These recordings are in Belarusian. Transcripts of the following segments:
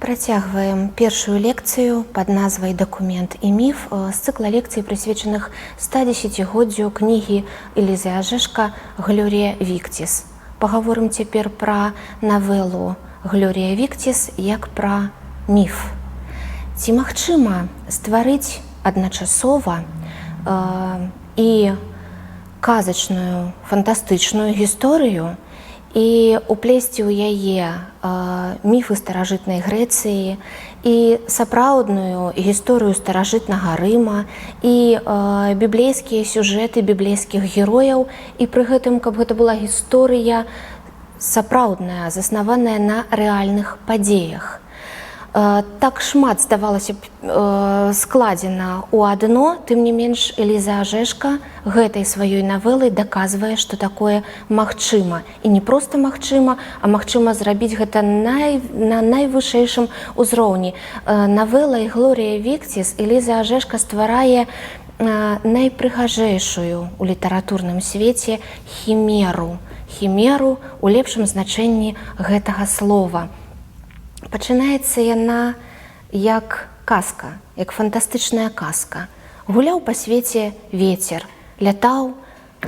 Працягваем першую лекцыю пад назвай «Дакумент і міф» з цыкла лекцый, прысвечаных 110годдзю кнігі Элізы Ажэшка «Глорія Вікціс». Пагаворым цяпер пра навелу «Глорія Вікціс» як пра міф. Ці магчыма стварыць адначасова і казачную, фантастычную гісторыю і уплесці ў яе міфы старажытнай Грэцыі, і сапраўдную гісторыю старажытнага Рыма, і біблейскія сюжэты, біблейскіх герояў, і пры гэтым, каб гэта была гісторыя сапраўдная, заснаваная на рэальных падзеях? Так шмат, здавалася б, складзена ў адно, тым не менш Эліза Ажэшка гэтай сваёй навелай даказвае, што такое магчыма. І не проста магчыма, а магчыма зрабіць гэта на найвышэйшым узроўні. Навелай «Глорія Вікціс» Эліза Ажэшка стварае найпрыгажэйшую ў літаратурным свеце хімеру. Хімеру ў лепшым значэнні гэтага слова. Пачынаецца яна як казка, як фантастычная казка. Гуляў па свеце вецер, лятаў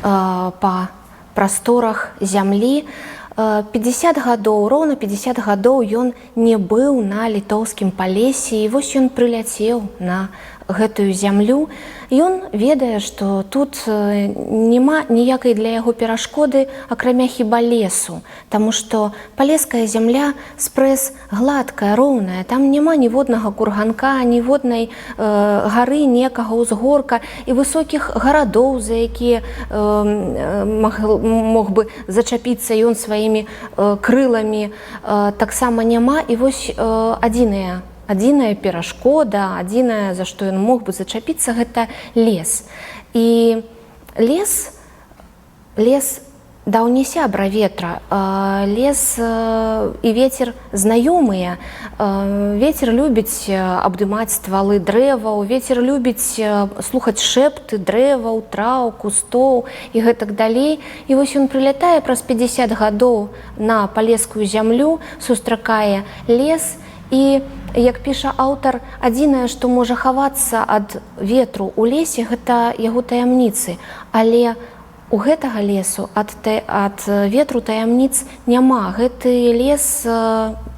па прасторах зямлі. 50 гадоў, роўна 50 гадоў ён не быў на літоўскім Палесе, і вось ён прыляцеў на гэтую зямлю. Ён ведае, што тут няма ніякай для яго перашкоды, акрамя хіба лесу, таму што палеская зямля спрэс гладкая, роўная, там няма ніводнага курганка, ніводнай гары, некага ўзгорка і высокіх гарадоў, за якія мог бы зачапіцца ён сваімі крыламі, таксама няма. І вось адзіная перашкода, адзінае, за што ён мог бы зачапіцца, гэта лес. І лес даўні сябра ветра. Лес і ветер знаёмыя. Ветер любіць абдымаць ствалы дрэваў, ветер любіць слухаць шэпты дрэваў, траў, кустоў і гэтак далей. І вось ён прылятае праз 50 гадоў на палескую зямлю, сустракае лес і, як піша аўтар, адзінае, што можа хавацца ад ветру ў лесе, гэта яго таямніцы. Але у гэтага лесу ад ветру таямніц няма. Гэты лес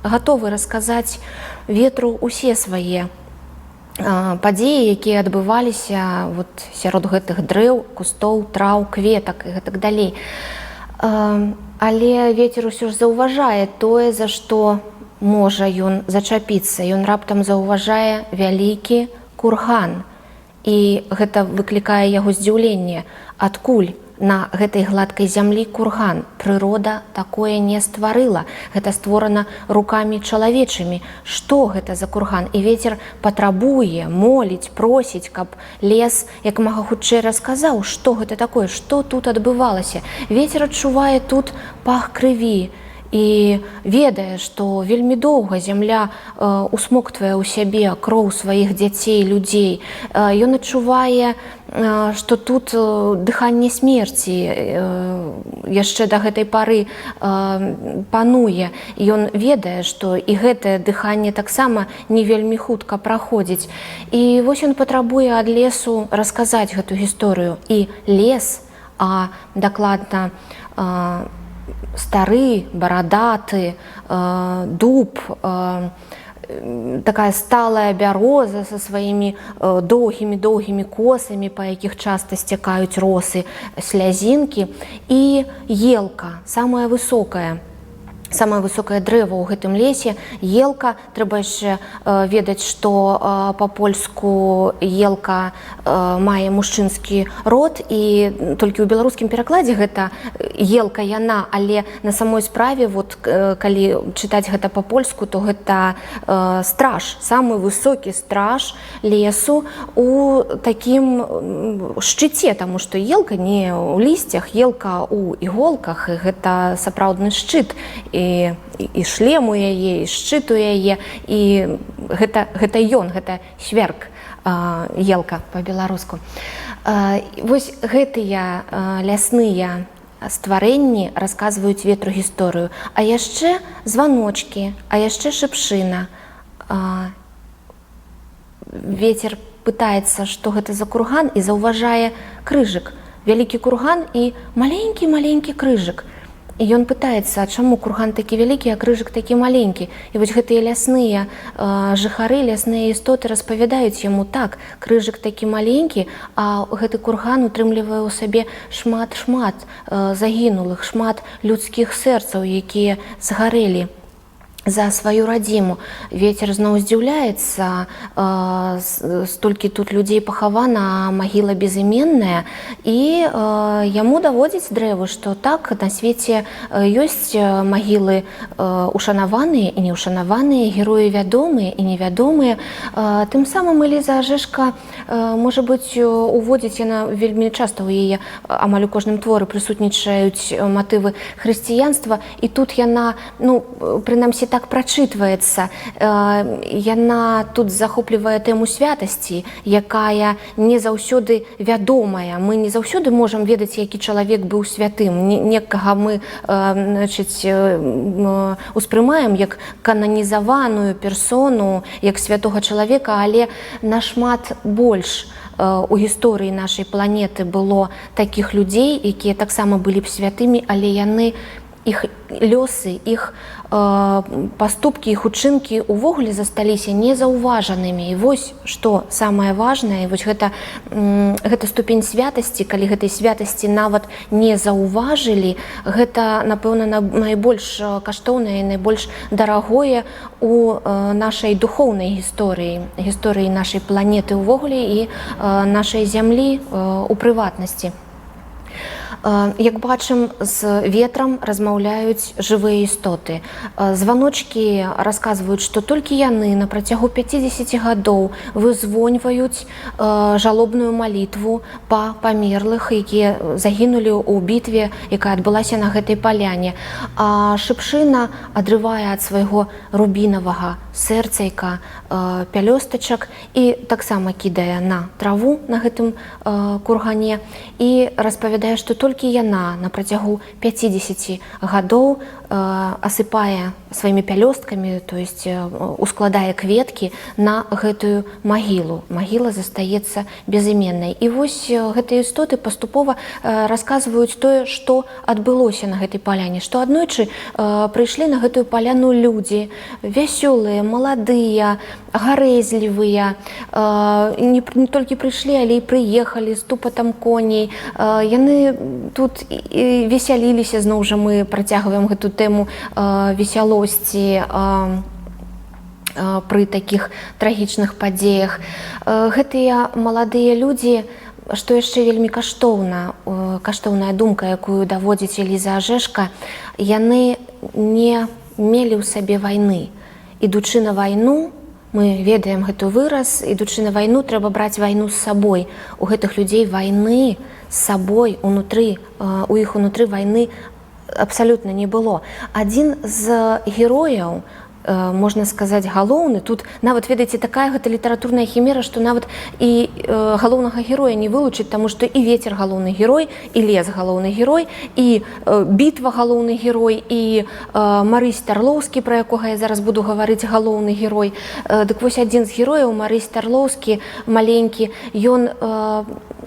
гатовы расказаць ветру усе свае падзеі, якія адбываліся вот сярод гэтых дрэў, кустоў, траў, кветак і гэтак далей. Але ветер усё ж заўважае тое, за што можа ён зачапіцца. Ён раптам заўважае вялікі курган. І гэта выклікае яго здзіўленне. Адкуль на гэтай гладкай зямлі курган? Прырода такое не стварыла. Гэта створана рукамі чалавечымі. Што гэта за курган? І ветер патрабуе, моліць, просіць, каб лес як мага хутчэй расказаў, што гэта такое, што тут адбывалася. Ветер адчувае тут пах крыві і ведае, што вельмі доўга зямля усмоктвае ў сябе кроў сваіх дзяцей, людзей. Ён адчувае, што тут дыханне смерці яшчэ да гэтай пары пануе. Ён ведае, што і гэтае дыханне таксама не вельмі хутка праходзіць. І вось ён патрабуе ад лесу расказаць гэту гісторыю. І лес, а дакладна стары барадаты дуб, такая сталая бяроза са сваімі доўгімі доўгімі косамі, па якіх часта сцякаюць росы, слязінкі, і елка, самае высокае дрэва ў гэтым лесе, елка. Трэба яшчэ ведаць, што па-польску елка мае мужчынскі род, і толькі ў беларускім перакладзе гэта елка яна, але на самой справе, вот калі чытаць гэта па-польску, то гэта страж, самы высокі страж лесу у такім шчыце, таму што елка не ў лісцях, елка ў іголках, і гэта сапраўдны шчыт, і шлем у яе, і шчыт у яе, і гэта ён, гэта сверк, елка па-беларуску. Вось гэтыя лясныя стварэнні расказваюць ветру гісторыю, а яшчэ званочкі, а яшчэ шыпшына. Вецер пытаецца, што гэта за курган, і заўважае крыжык, вялікі курган і маленькі-маленькі крыжык. І ён пытаецца, а чаму курган такі вялікі, а крыжык такі маленькі? І вось гэтыя лясныя жыхары, лясныя істоты распавядаюць яму: так, крыжык такі маленькі, а гэты курган утрымлівае ў сабе шмат-шмат загінулых, шмат людскіх сэрцаў, якія згарэлі за сваю радзіму. Вецер зноў здзіўляецца: столькі тут людзей пахавана, а магіла безыменная. І яму даводзіць дрэвы, што так, на свеце ёсць магілы ушанаваныя і неўшанаваныя, героі вядомыя і невядомыя. Тым самым Эліза Ажэшка, можа быць, уводзіць, яна вельмі часта, у яе амаль у кожным творы прысутнічаюць матывы хрысціянства, і тут яна, ну, прынамсі так прачытваецца. Яна тут захоплівае тэму святасці, якая не заўсёды вядомая. Мы не заўсёды можам ведаць, які чалавек быў святым. Некага мы значыць, успрымаем як кананізаваную персону, як святога чалавека, але нашмат больш у гісторыі нашай планеты было такіх людзей, якія таксама былі б святымі, але яны, іх лёсы, іх паступкі, іх учынкі увогуле засталіся незаўважанымі. І вось што самае важнае, вось гэта ступень святасці, калі гэтай святасці нават не заўважылі, гэта, напэўна, найбольш каштоўнае і найбольш дарагое у нашай духоўнай гісторыі, гісторыі нашай планеты ўвогуле і нашай зямлі у прыватнасці. Як бачым, з ветрам размаўляюць жывыя істоты. Званочкі расказваюць, што толькі яны на працягу 50 гадоў вызвоньваюць жалобную малітву па памерлых, якія загінулі ў бітве, якая адбылася на гэтай паляне. А шыпшына адрывае ад свайго рубінавага сэрцайка пялёстачак і таксама кідае на траву на гэтым кургане і распавядае, што толькі яна на працягу 50 гадоў асыпае сваімі пялёсткамі, то есть ускладае кветкі на гэтую магілу. Магіла застаецца безыменнай. І вось гэтыя істоты паступова расказваюць тое, што адбылося на гэтай паляне, што аднойчы прыйшлі на гэтую паляну людзі, вясёлыя, маладыя, гарэзлівыя, не толькі прыйшлі, але і прыехалі з тупатам коней. Яны тут і весяліліся, зноў жа мы працягваем гэту тэму весялосці пры такіх трагічных падзеях. Гэтыя маладыя людзі, што яшчэ вельмі каштоўна, каштоўная думка, якую даводзіць Эліза Ажэшка, яны не мелі ў сабе вайны. Ідучы на вайну, мы ведаем гэты выраз, ідучы на вайну, трэба браць вайну з сабой. У гэтых людзей вайны з сабой унутры, у іх унутры вайны абсалютна не было. Адзін з герояў, можна сказаць, галоўны, тут нават, ведаеце, такая гэта літаратурная хімера, што нават і галоўнага героя не вылучыць, таму што і ветер галоўны герой, і лес галоўны герой, і бітва галоўны герой, і Марысь Тарлоўскі, пра якога я зараз буду гаварыць, галоўны герой. Дык вось, адзін з герояў, Марысь Тарлоўскі, маленькі, ён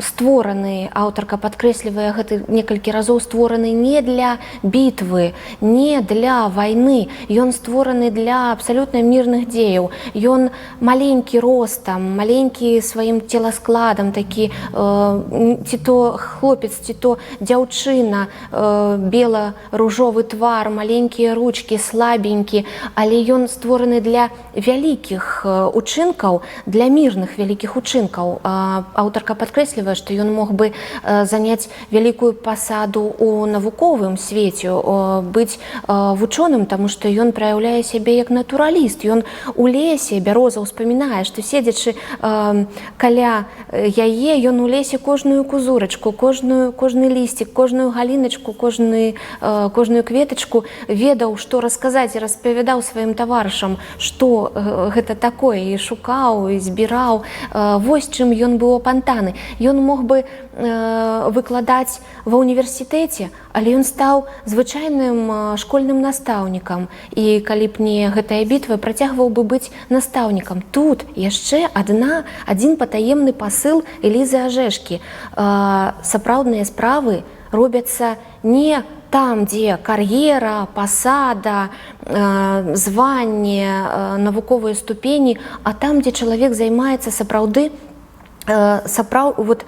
створаны, аўтарка падкрэслівае гэты некалькі разоў, створаны не для бітвы, не для вайны, ён створаны для абсалютна мірных дзеяў. Ён маленькі ростам, маленькі сваім целаскладам, такі ці то хлопец, ці то дзяўчына, бела-ружовы твар, маленькія ручкі, слабенькі, але ён створаны для вялікіх учынкаў, для мірных вялікіх учынкаў. Аўтарка падкрэслівае, што ён мог бы заняць вялікую пасаду ў навуковым свеце, быць вучоным, таму што ён праяўляе сябе як натураліст. Ён у лесе, бяроза ўспамінае, што, седзячы каля яе, ён у лесе кожную кузурачку, кожны лісцік, кожную галіначку, кожную кветачку ведаў, што расказаць, і распавядаў сваім таварышам, што гэта такое, і шукаў, і збіраў. Вось чым ён быў апантаны. Ён Ён мог бы выкладаць ва універсітэце, але ён стаў звычайным школьным настаўнікам. І калі б не гэтая бітва, працягваў бы быць настаўнікам. Тут яшчэ адзін патаемны пасыл Элізы Ажэшкі. Сапраўдныя справы робяцца не там, дзе кар'ера, пасада, званне, навуковыя ступені, а там, дзе чалавек займаецца сапраўды вот,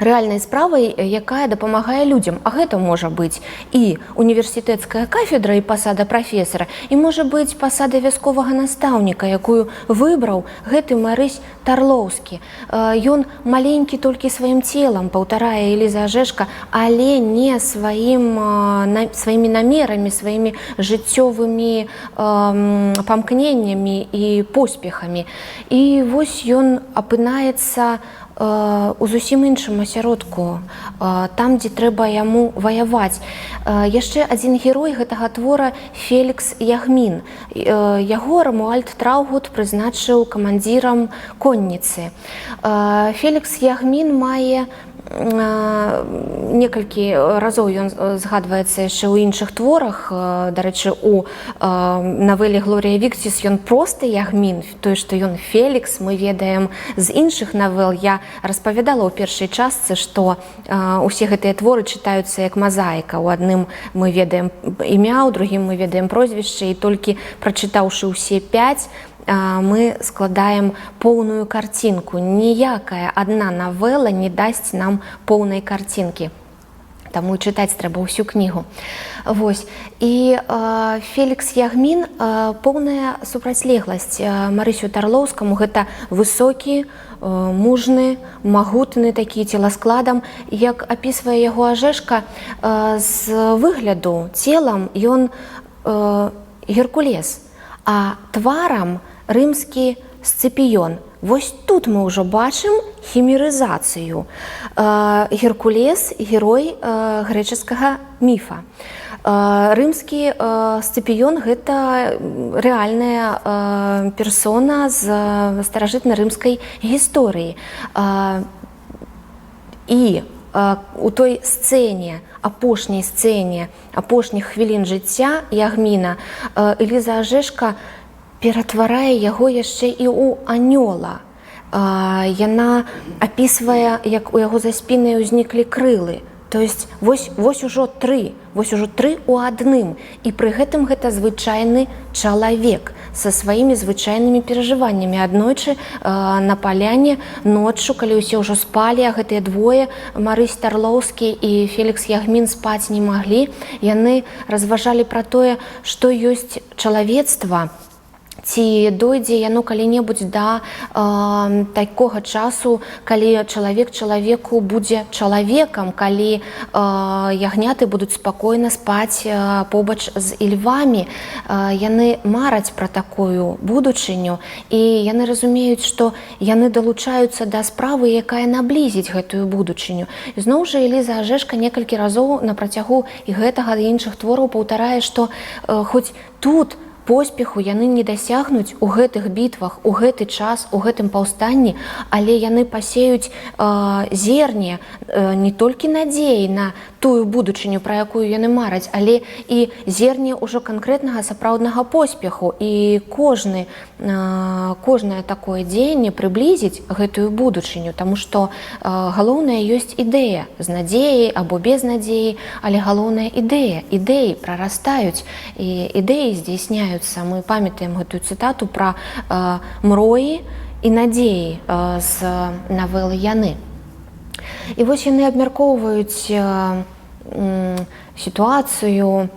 рэальнай справай, якая дапамагае людзям. А гэта можа быць і універсітэцкая кафедра, і пасада прафесара, і можа быць пасада вясковага настаўніка, якую выбраў гэты Марысь Тарлоўскі. Ён маленькі толькі сваім целам, паўтарае Эліза Ажэшка, але не сваімі намерамі, сваімі жыццёвымі памкненнямі і поспехамі. І вось ён апынаецца у зусім іншым асяродку, там, дзе трэба яму ваяваць. Яшчэ адзін герой гэтага твора — Фелікс Ягмін. Яго Рамуальд Траўгут прызначыў камандзірам конніцы. Фелікс Ягмін мае некалькі разоў, ён згадваецца яшчэ ў іншых творах. Дарэчы, у навеле «Глорія Вікціс» ён проста Ягмін. Тое, што ён Фелікс, мы ведаем з іншых навел. Я распавядала ў першай частцы, што усе гэтыя творы чытаюцца як мазаіка: у адным мы ведаем імя, у другім мы ведаем прозвішча, і толькі прачытаўшы ўсе пяць, мы складаем поўную карцінку. Ніякая адна навела не дасць нам поўнай карцінкі. Таму чытаць трэба ўсю кнігу. Вось. І Фелікс Ягмін — поўная супрацьлегласць Марысю Тарлоўскаму. Гэта высокі, мужны, магутны такі целаскладам. Як апісвае яго Ажэшка, з выгляду, целам ён Геркулес, а тварам рымскі Сцыпіён. Вось тут мы ўжо бачым хімерызацыю. Геркулес — герой грэчаскага міфа. Рымскі Сцыпіён — гэта рэальная персона з старажытна-рымскай гісторыі. І у той сцэне, апошняй сцэне апошніх хвілін жыцця Ягміна, Эліза Ажэшка ператварае яго яшчэ і ў анёла. Яна апісвае, як у яго за спінай ўзніклі крылы. То есть вось ужо тры ў адным. І пры гэтым гэта звычайны чалавек са сваімі звычайнымі перажываннямі. Аднойчы на паляне ноччу, калі ўсе ўжо спалі, а гэтыя двое, Марысь Тарлоўскі і Фелікс Ягмін, спаць не маглі, яны разважалі пра тое, што ёсць чалавецтва, ці дойдзе яно калі-небудзь да такога часу, калі чалавек чалавеку будзе чалавекам, калі ягняты будуць спакойна спаць побач з ільвамі. Яны мараць пра такую будучыню, і яны разумеюць, што яны далучаюцца да справы, якая наблізіць гэтую будучыню. Зноў жа Эліза Ажэшка некалькі разоў на працягу і гэтага, і іншых твораў паўтарае, што хоць тут поспеху яны не дасягнуць у гэтых бітвах, у гэты час, у гэтым паўстанні, але яны пасеюць зерне не толькі надзеі на тую будучыню, пра якую яны мараць, але і зерне ўжо канкрэтнага сапраўднага поспеху. І кожнае такое дзеянне прыблізіць гэтую будучыню, таму што галоўнае ёсць ідэя, з надзеяй або без надзеі, але галоўная ідэя. Ідэі прарастаюць і ідэі здзяйсняюцца. Мы памятаем гэтую цытату пра мроі і надзеі з навелы «Яны». І вось яны абмяркоўваюць сітуацыю,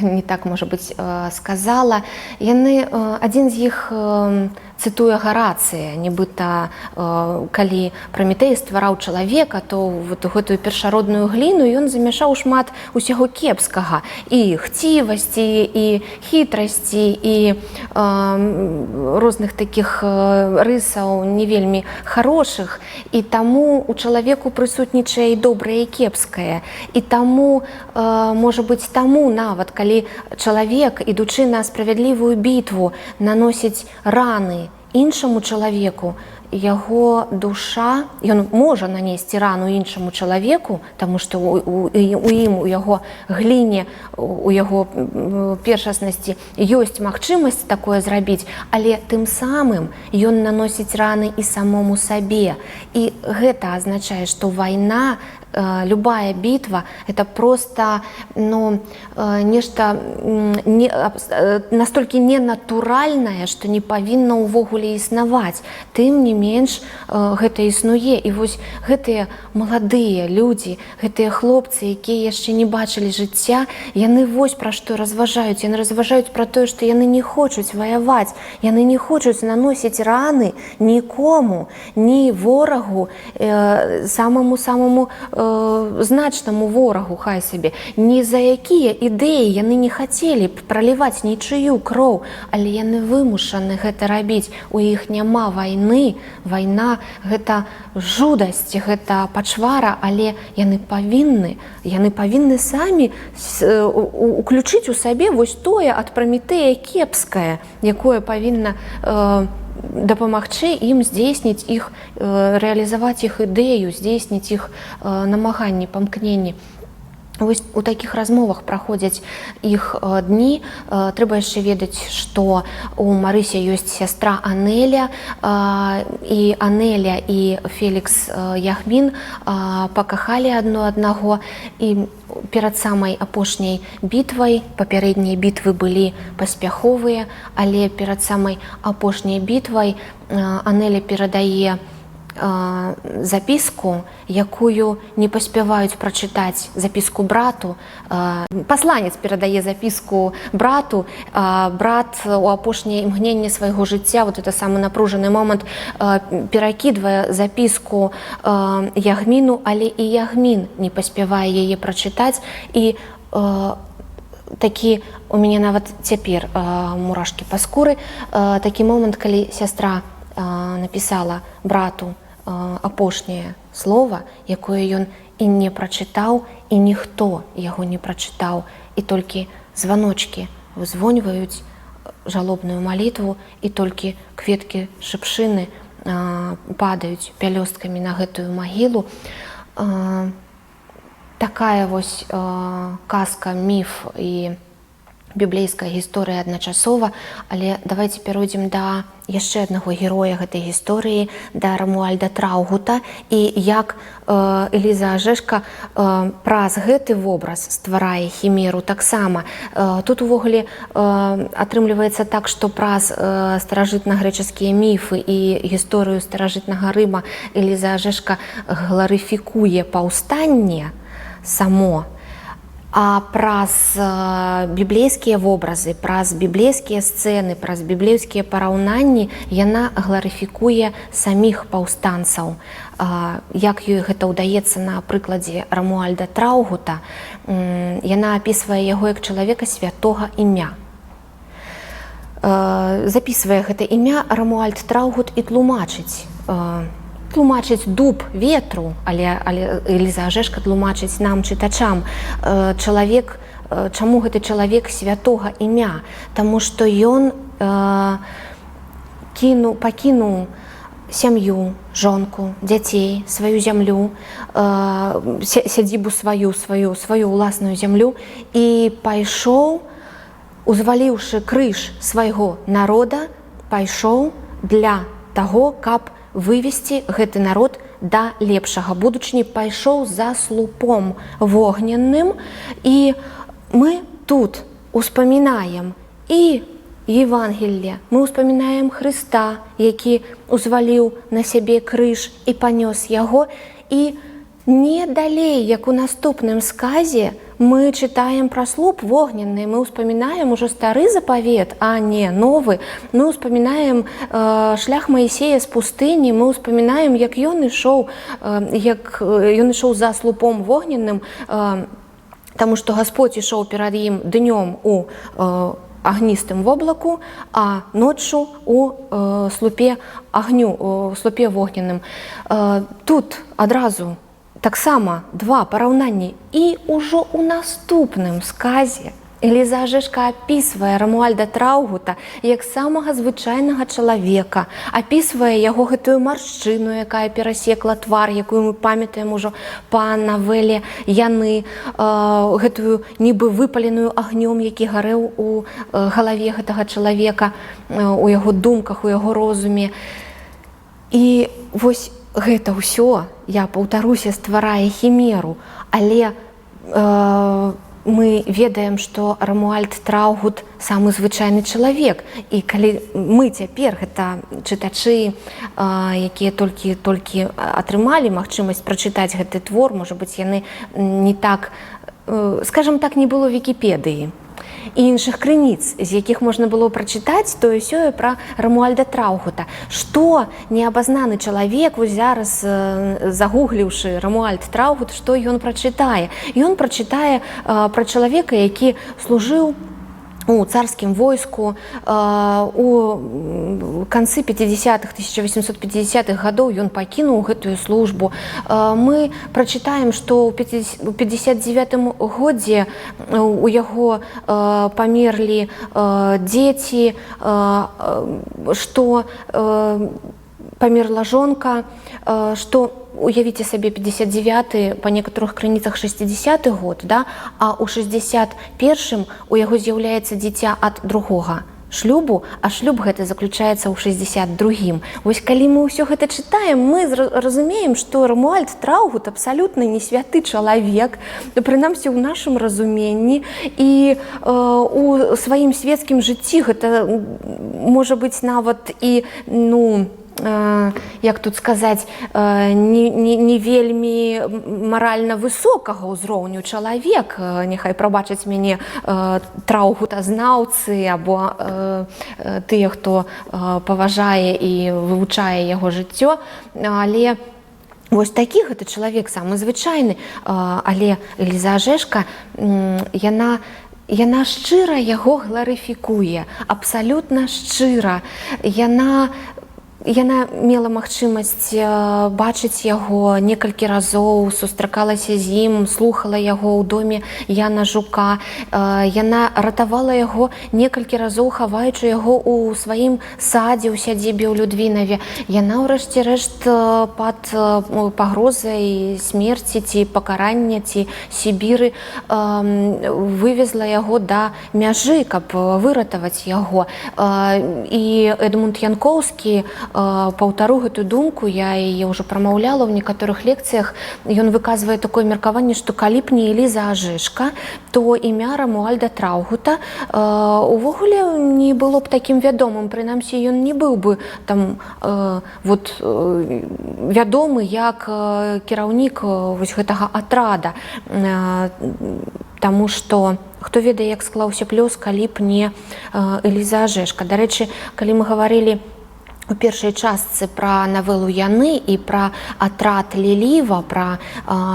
не так, можа быць, сказала. Яны, адзін з іх цытуе Гарацыя, нібыта калі Праметэй ствараў чалавека, то вот гэтую першародную гліну ён замяшаў шмат усяго кепскага: і хцівасці, і хітрасці, і розных такіх рысаў не вельмі хорошых, і таму у чалавеку прысутнічае і добрае, і кепскае. І таму, можа быць, таму нават калі чалавек, ідучы на справядлівую бітву, наносіць раны іншаму чалавеку, Яго душа, ён можа нанесці рану іншаму чалавеку, таму што у ім, у яго гліне, у яго першаснасці ёсць магчымасць такое зрабіць, але тым самым ён наносіць раны і самому сабе. І гэта азначае, што вайна, любая бітва — это просто, ну, нешта не, настолькі ненатуральнае, што не павінна ўвогуле існаваць. Тым не менш гэта існуе. І вось гэтыя маладыя людзі, гэтыя хлопцы, якія яшчэ не бачылі жыцця, яны вось пра што разважаюць. Яны разважаюць пра тое, што яны не хочуць ваяваць, яны не хочуць наносіць раны нікому, ні ворагу, самаму самаму значнаму ворагу, хай сабе, ні за якія ідэі яны не хацелі б праліваць нічыю кроў, але яны вымушаны гэта рабіць. У іх няма вайны. Вайна — гэта жудасць, гэта пачвара, але яны павінны самі уключыць у сабе вось тое ад Праметэя кепскае, якое павінна дапамагчы ім здзейсніць іх, рэалізаваць іх ідэю, здзейсніць іх намаганні, памкненні. Вось у такіх размовах праходзяць іх дні. Трэба яшчэ ведаць, што у Марыся ёсць сястра Анеля, і Анеля і Фелікс Ягмін пакахалі адно аднаго. І перад самай апошняй бітвай, папярэднія бітвы былі паспяховыя, але перад самай апошняй бітвай Анеля перадае запіску, якую не паспяваюць прачытаць, запіску брату. Пасланец перадае запіску брату, брат у апошняе імгненне свайго жыцця, вот это самы напружаны момант, перакідвае запіску Ягміну, але і Ягмін не паспявае яе прачытаць. І такі у мяне нават цяпер мурашкі па скуры, такі момант, калі сястра напісала брату апошняе слово, якое ён і не прачытаў, і ніхто яго не прачытаў, і толькі званочкі вызвоньваюць жалобную малітву, і толькі кветкі шыпшыны падаюць пялёсткамі на гэтую магілу. Такая вось казка, міф і біблейская гісторыя адначасова. Але давайте пяройдзем да яшчэ аднаго героя гэтай гісторыі, да Рамуальда Траўгута, і як Эліза Ажэшка праз гэты вобраз стварае хімеру таксама. Тут увогуле атрымліваецца так, што праз старажытна-грэчаскія міфы і гісторыю старажытнага Рыма Эліза Ажэшка гларыфікуе паўстанне само, а праз біблейскія вобразы, праз біблейскія сцэны, праз біблейскія параўнанні яна гларыфікуе саміх паўстанцаў. Як ёй гэта ўдаецца на прыкладзе Рамуальда Траўгута: яна апісвае яго як чалавека святога імя. Запісвае гэта імя Рамуальд Траўгут і тлумачыць дуб ветру, але Эліза Ажэшка тлумачыць нам, чытачам, чалавек, чаму гэты чалавек святога імя: таму што ён пакінуў сям'ю, жонку, дзяцей, сваю зямлю, сядзібу сваю ўласную зямлю і пайшоў, узваліўшы крыж свайго народа, пайшоў для таго, каб вывесці гэты народ да лепшага будучыні, пайшоў за слупом вогненным. І мы тут успамінаем і Евангелле, мы ўспамінаем Хрыста, які узваліў на сябе крыж і панёс яго. І не далей, як у наступным сказе, мы чытаем пра слуп вогненны, мы ўспамінаем ужо стары запавет, а не новы. Мы ўспамінаем шлях Маісея з пустыні, мы ўспамінаем, як ён ішоў, як ён ішоў за слупом вогненным, таму што Господь ішоў перад ім днём у агністым воблаку, а ноччу у слупе агню, у слупе вогненным. Тут адразу таксама два параўнанні, і ўжо ў наступным сказе Эліза Ажэшка апісвае Рамуальда Траўгута як самага звычайнага чалавека, апісвае яго гэтую маршчыну, якая перасекла твар, якую мы памятаем ужо па навеле «Яны», гэтую нібы выпаленую агнём, які гарэў у галаве гэтага чалавека, у яго думках, у яго розуме. І вось гэта ўсё, я паўтаруся, стварае хімеру, але мы ведаем, што Рамуальд Траўгут самы звычайны чалавек. І калі мы цяпер, гэта чытачы, якія толькі-толькі атрымалі магчымасць прачытаць гэты твор, можа быць, яны не так, скажем так, не было Вікіпедыі і іншых крыніц, з якіх можна было прачытаць тое сёе пра Рамуальда Траўгута. Што неабазнаны чалавек вось зараз, загугліўшы «Рамуальд Траўгут», што ён прачытае? Ён прачытае пра чалавека, які служыў у царскім войску, у канцы 50-х, 1850-х гадоў ён пакінуў гэтую службу. Мы прачытаем, што ў 59 годзе у яго памерлі дзеці, што памерла жонка, што, уявіце сабе, 59, па некаторых крыніцах 60 год, да, а ў 61 у яго з'яўляецца дзіця ад другога шлюбу, а шлюб гэты заключаецца ў 62. Вось калі мы ўсё гэта чытаем, мы разумеем, што Рамуальд Траўгут абсалютна не святы чалавек, прынамсі ў нашым разуменні, і у сваім светскім жыцці гэта можа быць нават і, ну, як тут сказаць, не вельмі маральна высокага ўзроўню чалавек. Няхай прабачаць мяне траўгутазнаўцы або тыя, хто паважае і вывучае яго жыццё, але вось такі гэты чалавек, самы звычайны. Але Эліза Ажэшка, яна шчыра яго гларыфікуе, абсалютна шчыра. Яна мела магчымасць бачыць яго некалькі разоў, сустракалася з ім, слухала яго ў доме Яна Жука. Яна ратавала яго некалькі разоў, хаваючы яго ў сваім садзе ў сядзібе ў Людвінаве. Яна ўрэшце рэшт пад пагрозай смерці ці пакарання, ці Сібіры вывезла яго да мяжы, каб выратаваць яго. І Эдмунд Янкоўскі, паўтару гэтую думку, я яе ўжо прамаўляла ў некаторых лекцыях, ён выказвае такое меркаванне, што калі б не Эліза Ажэшка, то імя Рамуальда Траўгута увогуле не было б такім вядомым, прынамсі ён не быў бы там вот, вядомы як кіраўнік вось гэтага атрада. Таму што хто ведае, як склаўся б лёс, калі б не Эліза Ажэшка. Дарэчы, калі мы гаварылі у першай частцы пра навелу «Яны» і пра атрад «Леліва», пра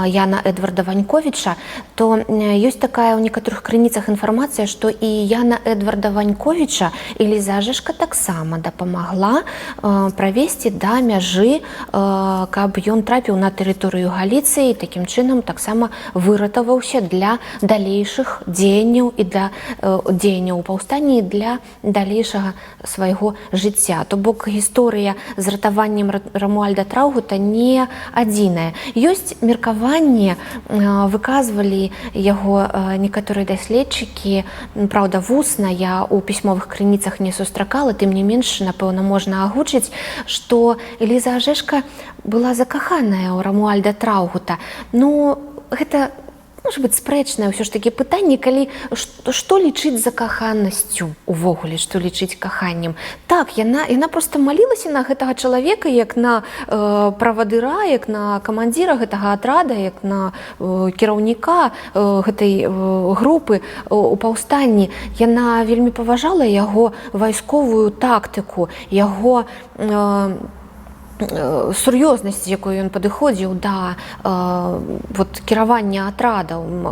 Яна Эдварда Ваньковіча, то ёсць такая ў некаторых крыніцах інфармацыя, што і Яна Эдварда Ваньковіча Эліза Ажэшка таксама дапамагла правесці да мяжы, каб ён трапіў на тэрыторыю Галіцыі і такім чынам таксама выратаваўся для далейшых дзеянняў і для дзеянняў у паўстанні, для далейшага свайго жыцця. То бок гісторыя з ратаваннем Рамуальда Траўгута не адзіная. Ёсць меркаванне, выказвалі яго некаторыя даследчыкі, праўда, вусна, я ў пісьмовых крыніцах не сустракала, тым не менш, напэўна, можна агучыць, што Эліза Ажэшка была закаханая ў Рамуальда Траўгута. Ну, гэта можа быць спрэчнае ўсё ж такі пытанне, калі што лічыць закаханасцю увогуле, што лічыць каханнем. Так, яна проста малілася на гэтага чалавека як на правадыра, як на камандзіра гэтага атрада, як на кіраўніка гэтай групы у паўстанні. Яна вельмі паважала яго вайсковую тактыку, яго Сур'ёзнасць, з якой ён падыходзіў да вот, кіравання атрадам,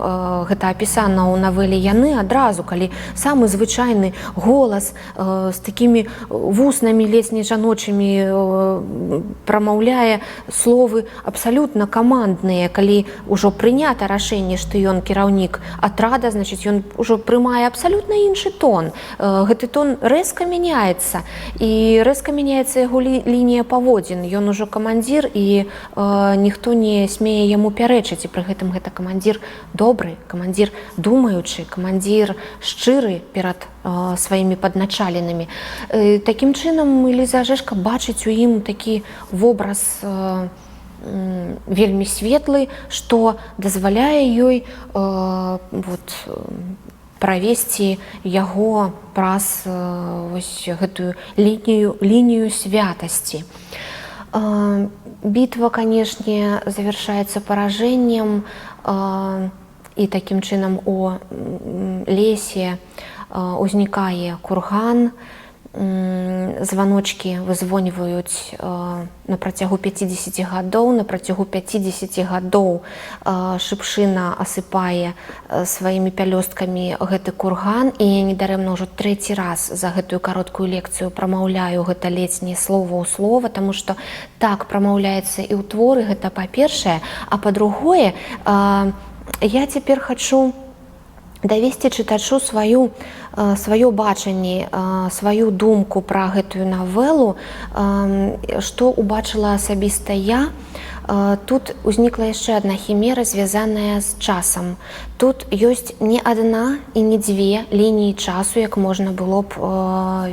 гэта апісана ў навеле «Яны» адразу, калі самы звычайны голас з такімі вуснамі ледзь не жаночымі прамаўляе словы абсалютна камандныя. Калі ўжо прынята рашэнне, што ён кіраўнік атрада, значыць, ён ужо прымае абсалютна іншы тон. Гэты тон рэзка мяняецца, і рэзка мяняецца яго лінія паводзін. Ён ужо камандзір, і ніхто не смее яму пярэчыць. І пры гэтым гэта камандзір добры, камандзір думаючы, камандзір шчыры перад сваімі падначаленымі. Такім чынам Эліза Ажэшка бачыць у ім такі вобраз вельмі светлы, што дазваляе ёй вот, правесці яго праз вось гэтую лінію святасці. Бітва, канешне, завяршаецца паражэннем, і такім чынам у лесе узнікае курган, званочкі вызвоньваюць на працягу 50 гадоў. На працягу 50 гадоў шыпшына асыпае сваімі пялёсткамі гэты курган. І я недарэмна ўжо трэці раз за гэтую кароткую лекцыю прамаўляю гэта ледзь не слова ў слова, таму што так прамаўляецца і ў творы. Гэта па-першае, а па-другое, я цяпер хачу давесці чытачу сваё бачанне, сваю думку пра гэтую навелу, што убачыла асабіста я. Тут узнікла яшчэ адна хімера, звязаная з часам. Тут ёсць не адна і не дзве лініі часу, як можна было б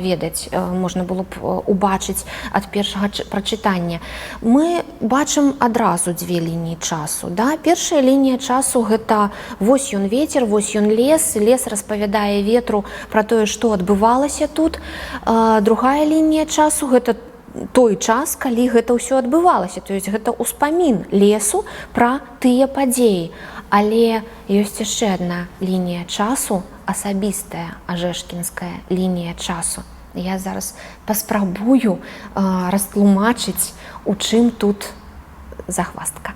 ведаць, можна было б убачыць ад першага прачытання. Мы бачым адразу дзве лініі часу. Да? Першая лінія часу — гэта вось ён вецер, вось ён лес, лес распавядае ветру пра тое, што адбывалася тут. Другая лінія часу — гэта той час, калі гэта ўсё адбывалася, то есть гэта ўспамін лесу пра тыя падзеі. Але ёсць яшчэ адна лінія часу, асабістая ажэшкінская лінія часу. Я зараз паспрабую растлумачыць, у чым тут загваздка.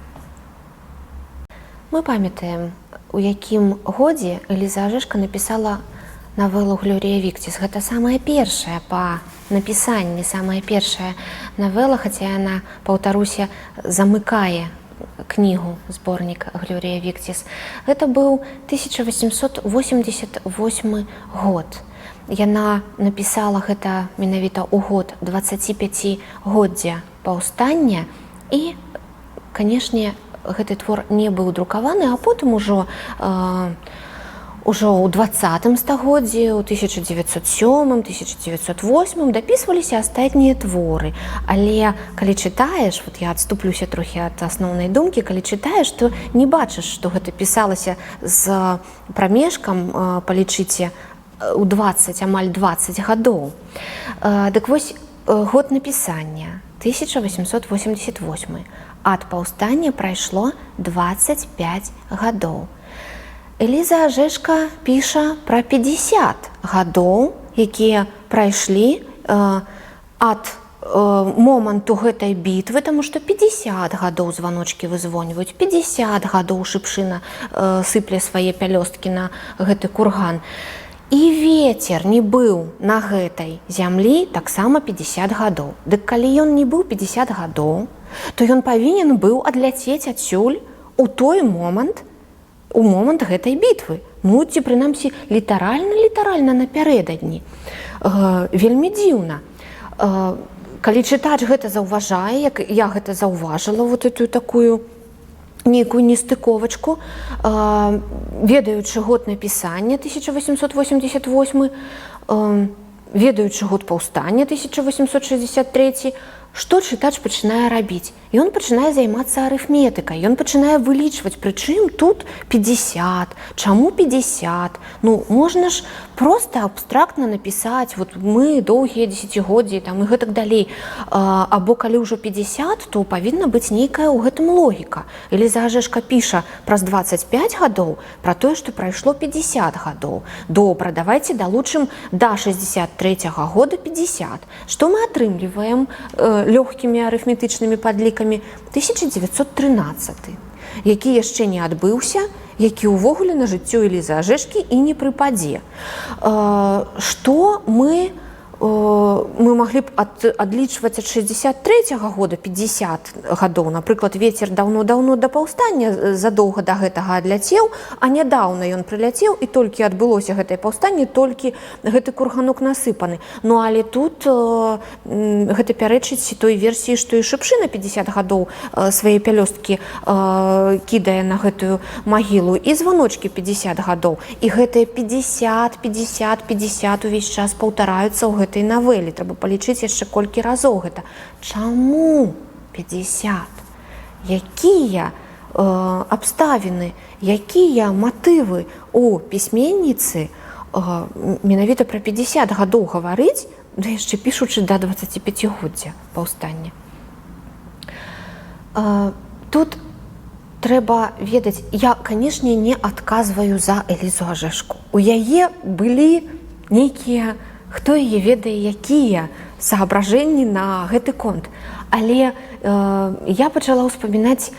Мы памятаем, у якім годзе Эліза Ажэшка напісала навелу «Глорыя Вікціс». Гэта самая першая па напісанні, самая першая навела, хаця яна, паўтаруся, замыкае кнігу, зборнік «Глорыя Вікціс». Гэта быў 1888 год. Яна напісала гэта менавіта ў год 25-годдзя паўстання, і, канешне, гэты твор не быў друкаваны, а потым ужо ў 20-м стагоддзі, ў 1907, 1908 дапісваліся астатнія творы. Але калі чытаеш, вот я адступлюся трохі ад асноўнай думкі, калі чытаеш, то не бачыш, што гэта пісалася з прамежкам, палічыце, у 20, амаль 20 гадоў. Дык вось, год напісання 1888. Ад паўстання прайшло 25 гадоў. Эліза Ажэшка піша пра 50 гадоў, якія прайшлі ад моманту гэтай бітвы, таму што 50 гадоў званочкі вызвоньваюць, 50 гадоў шыпшына сыпле свае пялёсткі на гэты курган. І ветер не быў на гэтай зямлі таксама 50 гадоў. Дык калі ён не быў 50 гадоў, то ён павінен быў адляцець адсюль у той момант, у момант гэтай бітвы. Ну ці прынамсі літаральна напярэдадні. Вельмі дзіўна. Калі чытач гэта заўважае, як я гэта заўважыла, вот эту такую нейкую нестыковачку, ведаючы год напісання 1888, ведаючы год паўстання 1863, што чытач пачынае рабіць? Ён пачынае займацца арыфметыкай, ён пачынае вылічваць, прычым тут 50, чаму 50? Ну, можна ж просто абстрактна напісаць: вот мы доўгія дзесяцігоддзі там і гэтак далей. Або калі ўжо 50, то павінна быць нейкая ў гэтым логіка. Эліза Ажэшка піша праз 25 гадоў пра тое, што прайшло 50 гадоў. Добра, давайте далучым да 63-го года 50. Што мы атрымліваем? лёгкімі арыфметычнымі падлікамі 1913, які яшчэ не адбыўся, які ўвогуле на жыццё Элізы Ажэшкі і не прыпадзе. Што мы маглі б адлічваць ад 63 -го года 50 гадоў? Напрыклад, вецер даўно-даўно да паўстання, задоўга да гэтага адляцеў, а нядаўна ён прыляцеў, і толькі адбылося гэтае паўстанне, толькі гэты курганок насыпаны. Ну, але тут гэта пярэчыць той версіі, што і шыпшына 50 гадоў свае пялёсткі кідае на гэтую магілу, і званочкі 50 гадоў, і гэтыя 50, 50, 50 увесь час паўтараюцца ў гэтай навеле. Трэба палічыць яшчэ, колькі разоў гэта. Чаму 50? Якія абставіны, якія матывы у пісьменніцы менавіта пра 50 гадоў гаварыць, да яшчэ пішучы да 25годдзя паўстання? Тут трэба ведаць, я, канешне, не адказваю за Элізу Ажэшку. У яе былі нейкія, хто яе ведае, якія соображенні на гэты конт. Але я пачала ўспамінаць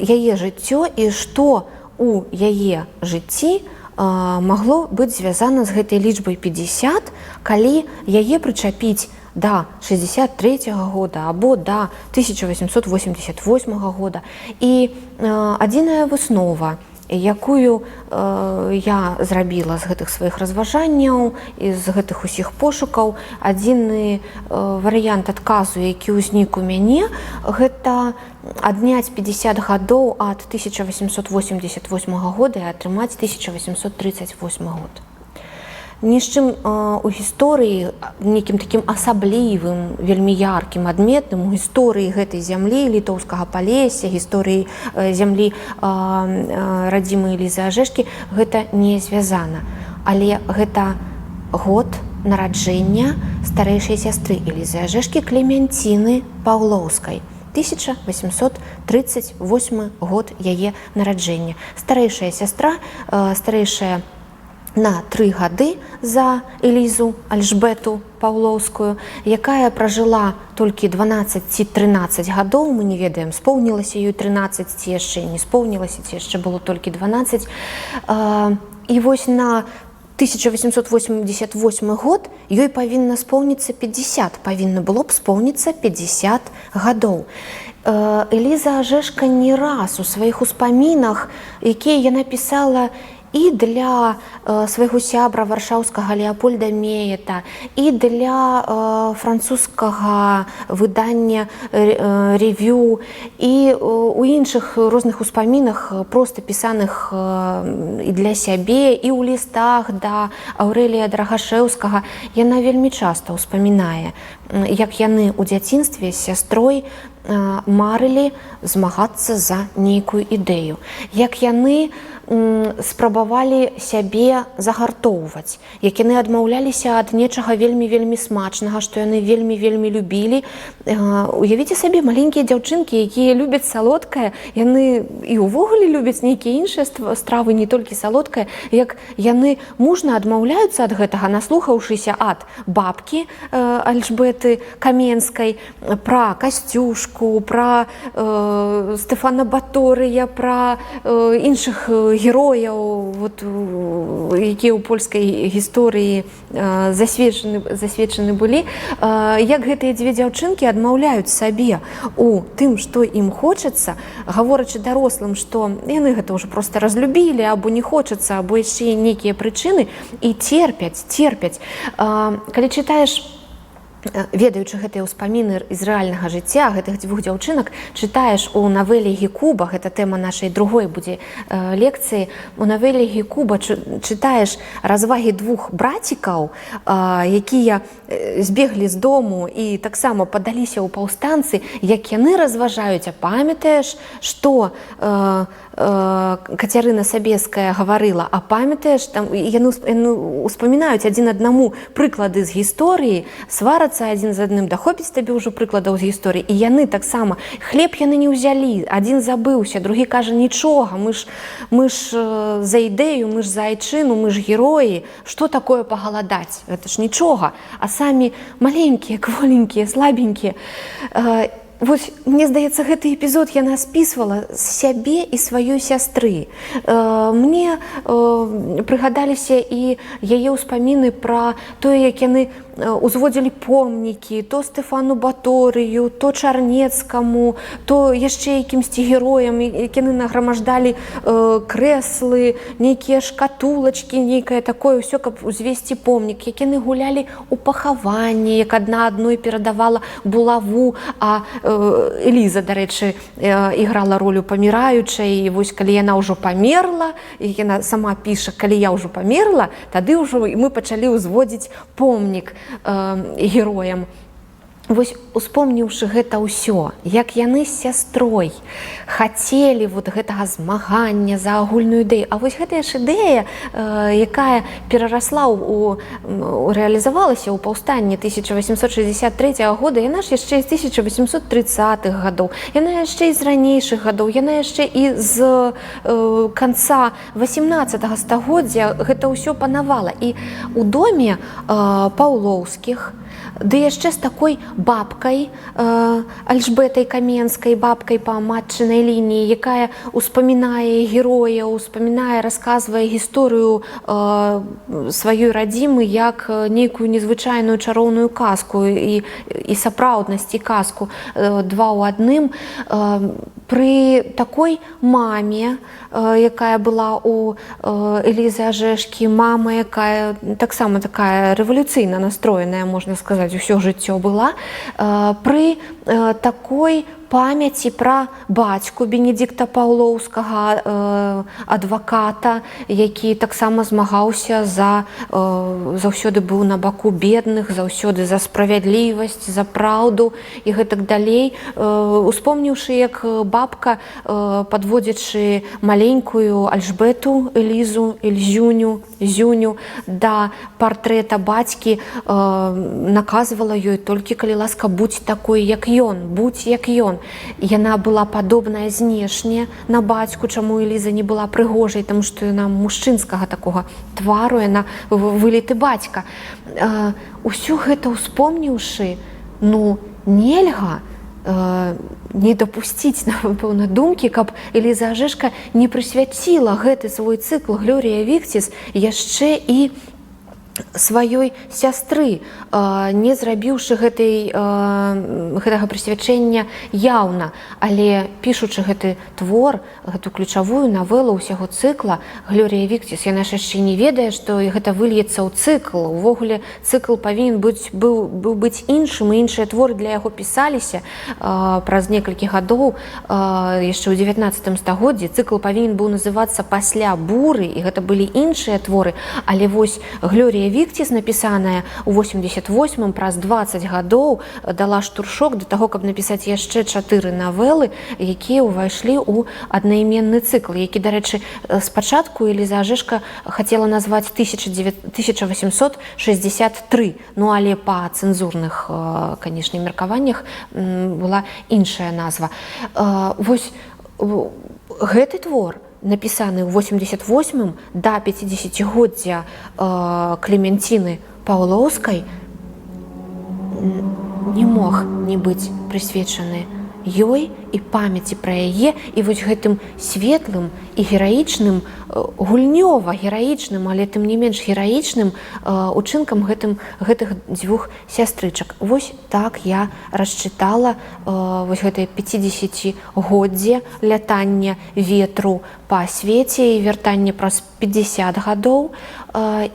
яе жыццё і што у яе жыцці магло быць звязана з гэтай лічбай 50, калі яе прычапіць да 63 -го года або да 1888 года. І адзіная выснова, якую я зрабіла з гэтых сваіх разважанняў і з гэтых усіх пошукаў, адзіны варыянт адказу, які ўзнік у мяне, гэта адняць 50 гадоў ад 1888 года і атрымаць 1838 год. Ні з чым у гісторыі нейкім такім асаблівым, вельмі яркім, адметным у гісторыі гэтай зямлі, літоўскага Палесся, гісторыі зямлі радзімы Элізы Ажэшкі гэта не звязана. Але гэта год нараджэння старэйшай сястры Элізы Ажэшкі, Клемянціны Паўлоўскай. 1838 год яе нараджэння. Старэйшая сястра, старэйшая на 3 гады за Элізу Альжбету Паўлоўскую, якая пражыла толькі 12 ці 13 гадоў, мы не ведаем, споўнілася ёй 13 ці яшчэ не споўнілася, ці яшчэ было толькі 12. І вось на 1888 год ёй павінна споўніцца 50, павінна было б споўніцца 50 гадоў. Эліза Ажэшка не раз у сваіх успамінах, якія яна пісала і для свайго сябра варшаўскага Леапольда Меета, і для французскага выдання «Рэвю», і у іншых розных успамінах, проста пісаных і для сябе, і ў лістах да Аўрэлія Драгашэўскага, яна вельмі часта ўспамінае, як яны ў дзяцінстве з сястрой марылі змагацца за нейкую ідэю, як яны спрабавалі сябе загартоўваць, як яны адмаўляліся ад нечага вельмі, вельмі смачнага, што яны вельмі, вельмі любілі. Уявіце сабе, маленькія дзяўчынкі, якія любяць салодкае, яны і ўвогуле любяць нейкія іншыя стравы, не толькі салодкае, як яны мужна адмаўляюцца ад гэтага, наслухаўшыся ад бабкі Альжбеты Каменскай пра Касцюшку, пра Стэфана Баторыя, пра іншых герояў, вот, якія ў польскай гісторыі засведчаны былі, як гэтыя дзве дзяўчынкі адмаўляюць сабе у тым, што ім хочацца, гаворачы дарослым, што яны гэта ўжо проста разлюбілі, або не хочацца, або яшчэ нейкія прычыны, і церпяць, церпяць. Калі чытаеш, ведаючы гэтыя ўспаміны з рэальнага жыцця гэтых дзвюх дзяўчынак, чытаеш у навеле «Гекуба», гэта тэма нашай другой будзе лекцыі, у навеле «Гекуба» чытаеш развагі двух брацікаў, якія збеглі з дому і таксама падаліся ў паўстанцы, як яны разважаюць: а памятаеш, што Кацярына Сабеская гаварыла, а памятаеш там, і яны успамінаюць адзін аднаму прыклады з гісторыі, сварацца. сварацца адзін з адным, дахопіць табе ўжо прыкладаў з гісторыі. І яны таксама, хлеб яны не ўзялі, адзін забыўся, другі кажа: «Нічога, мы ж за ідэю, мы ж за айчыну, мы ж героі, што такое пагаладаць, это ж нічога». А самі маленькія, кволенькія, слабенькія. Вось, мне здаецца, гэты эпізод яна спісвала з сябе і сваёй сястры. Мне прыгадаліся і яе ўспаміны пра тое, як яны узводзілі помнікі то Стэфану Баторыю, то Чарнецкаму, то яшчэ якімсьці героям, як яны награмаждалі крэслы, нейкія шкатулачкі, нейкае такое ўсё, каб узвесці помнік, як яны гулялі ў пахаванні, як адна адной перадавала булаву, а Эліза, дарэчы, іграла ролю паміраючай, і вось калі яна ўжо памерла, і яна сама піша: «Калі я ўжо памерла, тады ўжо і мы пачалі ўзводзіць помнік героям». Вось, успомніўшы гэта ўсё, як яны з сястрой хацелі вот гэтага змагання за агульную ідэю. А вось гэтая ж ідэя, якая перарасла рэалізавалася ў паўстанні 1863 года, яна ж яшчэ з 1830-х гадоў, яна яшчэ і з ранейшых гадоў, яна яшчэ і з канца 18 стагоддзя гэта ўсё панавала. І у доме Паўлоўскіх, ды яшчэ з такой бабкай Альжбетай Каменскай, бабкай па матчынай лініі, якая успамінае герояў, успамінае, расказвае гісторыю сваёй радзімы як нейкую незвычайную чароўную казку і сапраўднасць, і казку, два ў адным. Пры такой маме, якая была у Элізы Ажэшкі, мама, якая таксама такая рэвалюцыйна настроеная, можна сказаць, усё жыццё была, пры такой памяці пра бацьку Бенедикта Паўлоўскага, адваката, які таксама змагаўся за заўсёды быў на баку бедных, заўсёды за справядлівасць, за праўду і гэтак далей. Успомніўшы, як бабка, падводзячы маленькую Альжбету Элізу, Эльзюню, Зюню да партрэта бацькі, наказвала ёй: «Толькі, калі ласка, будь такой, як ён, будь як ён». Яна была падобная знешне на бацьку. Чаму Эліза не была прыгожай? Таму што яна мужчынскага такога твару, яна выліты бацька. Усё гэта ўспомніўшы, ну, нельга не дапусціць, напэўна, думкі, каб Эліза Ажэшка не прысвяціла гэты свой цыкл «Глорія Вікціс» яшчэ і сваёй сястры, не зрабіўшы гэтага прысвячэння яўна, але пішучы гэты твор, гэту ключавую навелу ўсяго цыкла «Глорія Вікціс», яна ж яшчэ не ведае, што гэта выльецца ў цыкл. Увогуле цыкл павінен быць быў быць іншым, і іншыя творы для яго пісаліся праз некалькі гадоў, яшчэ ў 19 стагоддзі. Цыкл павінен быў называцца «Пасля буры», і гэта былі іншыя творы, але вось «Глорія Вікціс», напісаная ў 88, праз 20 гадоў, дала штуршок да таго, каб напісаць яшчэ чатыры навелы, якія ўвайшлі ў аднайменны цыкл, які, дарэчы, спачатку Эліза Ажэшка хацела назваць 1863, ну, але па цэнзурных, канешне, меркаваннях была іншая назва. Вось гэты твор, напісаны ў 88, да 50годдзя Клемянціны Паўлоўскай, не мог не быць прысвечаны ёй і памяці пра яе, і вось гэтым светлым і гераічным, гульнёва гераічным, але тым не менш гераічным учынкам гэтых дзвюх сястрычак. Вось так я расчытала вось гэтае 50годдзе лятання ветру па свеце і вяртанне праз 50 гадоў.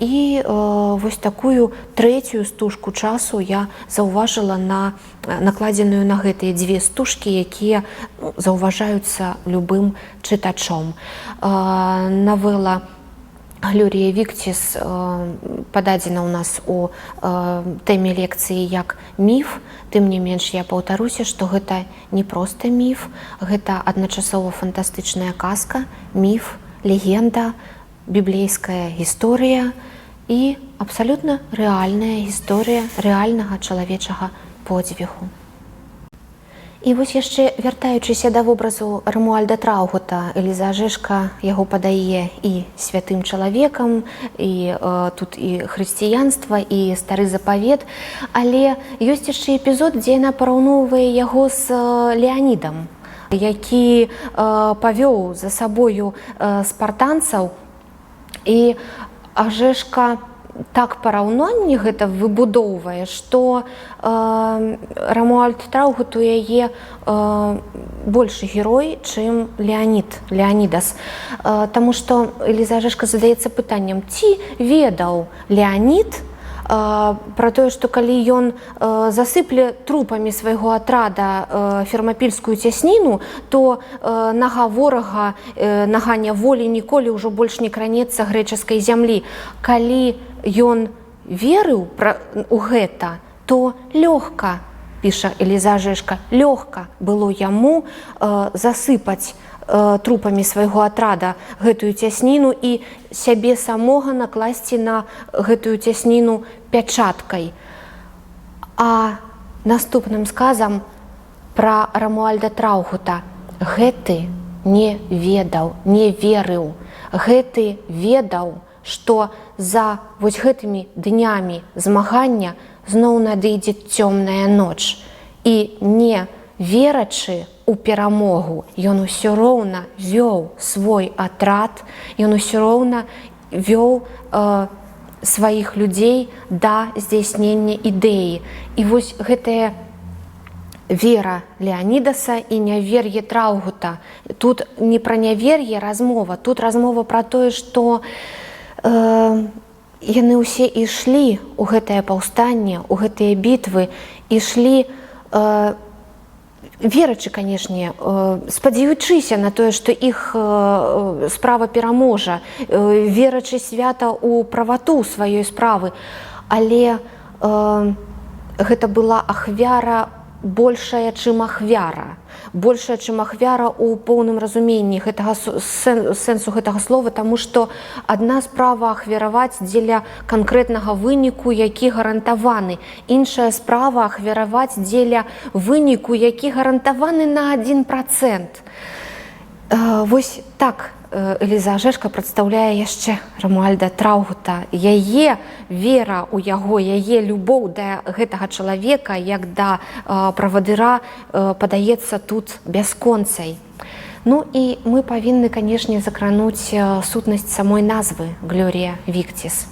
І вось такую трэцюю стужку часу я заўважыла, накладзеную на гэтыя дзве стужкі, якія, ну, заўважаюцца любым чытачом. Навела «Глорія Вікціс» пададзена ў нас у тэме лекцыі як міф. Тым не менш, я паўтаруся, што гэта не проста міф, гэта адначасова фантастычная казка, міф, легенда, біблейская гісторыя. І абсалютна рэальная гісторыя рэальнага чалавечага подзвігу. І вось яшчэ, вяртаючыся да вобразу Рамуальда Траўгута, Эліза Ажэшка яго падае і святым чалавекам, і тут і хрысціянства, і Стары Запавет, але ёсць яшчэ эпізод, дзе яна параўноўвае яго з Леанідам, які павёў за сабою спартанцаў. І Ажэшка так параўнанне гэта выбудоўвае, што Рамуальд Траўгут у яе большы герой, чым Леанід, Леанідас. Таму што Эліза Ажэшка задаецца пытаннем, ці ведаў Леанід пра тое, што калі ён засыпле трупамі свайго атрада Фермапільскую цясніну, то нага ворага, нага няволі ніколі ўжо больш не кранецца грэчаскай зямлі. Калі ён верыў у гэта, то лёгка, піша Эліза Ажэшка, лёгка было яму засыпаць трупамі свайго атрада гэтую цясніну і сябе самога накласці на гэтую цясніну пячаткай. А наступным сказам пра Рамуальда Траўгута: гэты не ведаў, не верыў. Гэты ведаў, што за вось гэтымі днямі змагання зноў надыдзе цёмная ноч. І не верачы у перамогу, ён усё роўна вёў свой атрад, ён усё роўна вёў сваіх людзей да здзяйснення ідэі. І вось гэтая вера Леанідаса і нявер'е Траўгута. Тут не пра нявер'е размова, тут размова пра тое, што яны ўсе ішлі ў гэтае паўстанне, у гэтыя бітвы, ішлі, верачы, канешне, спадзяючыся на тое, што іх справа пераможа, верачы свята ў правату сваёй справы. Але гэта была ахвяра большая, чым ахвяра. Большая, чым ахвяра ў поўным разуменні гэтага сэнсу гэтага слова, таму што адна справа ахвяраваць дзеля канкрэтнага выніку, які гарантаваны. Іншая справа ахвяраваць дзеля выніку, які гарантаваны на 1%. Вось так Эліза Ажэшка прадстаўляе яшчэ Рамуальда Траўгута. Яе вера ў яго, яе любоў да гэтага чалавека, як да правадыра, падаецца тут бясконцай. Ну і мы павінны, канешне, закрануць сутнасць самой назвы «Глорія Вікціс».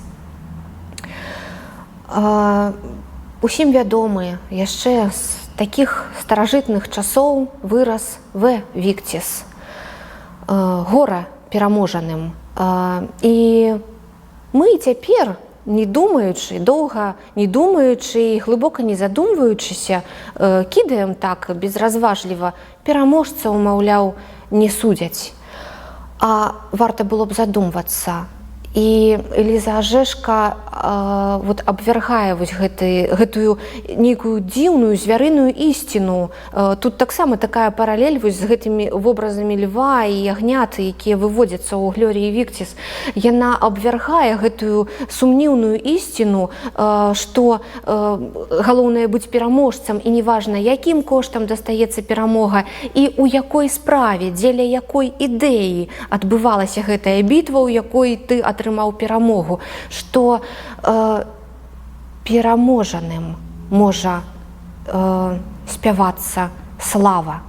Усім вядомы яшчэ з такіх старажытных часоў выраз «Вэ Вікціс», гора пераможаным. І мы цяпер, не думаючы, доўга не думаючы і глыбока не задумваючыся, кідаем так безразважліва: пераможцаў, маўляў, не судзяць. А варта было б задумвацца. І Эліза Ажэшка вот абвяргае вось гэтую нейкую дзіўную звярыную ісціну. Тут таксама такая паралель вось з гэтымі вобразамі льва і ягняты, якія выводзяцца ў «Глорыі Вікціс». Яна абвяргае гэтую сумніўную ісціну, што галоўнае быць пераможцам, і неважна, якім коштам дастаецца перамога і ў якой справе, дзеля якой ідэі адбывалася гэтая бітва, у якой ты атрымаў перамогу, што пераможаным можа спявацца слава.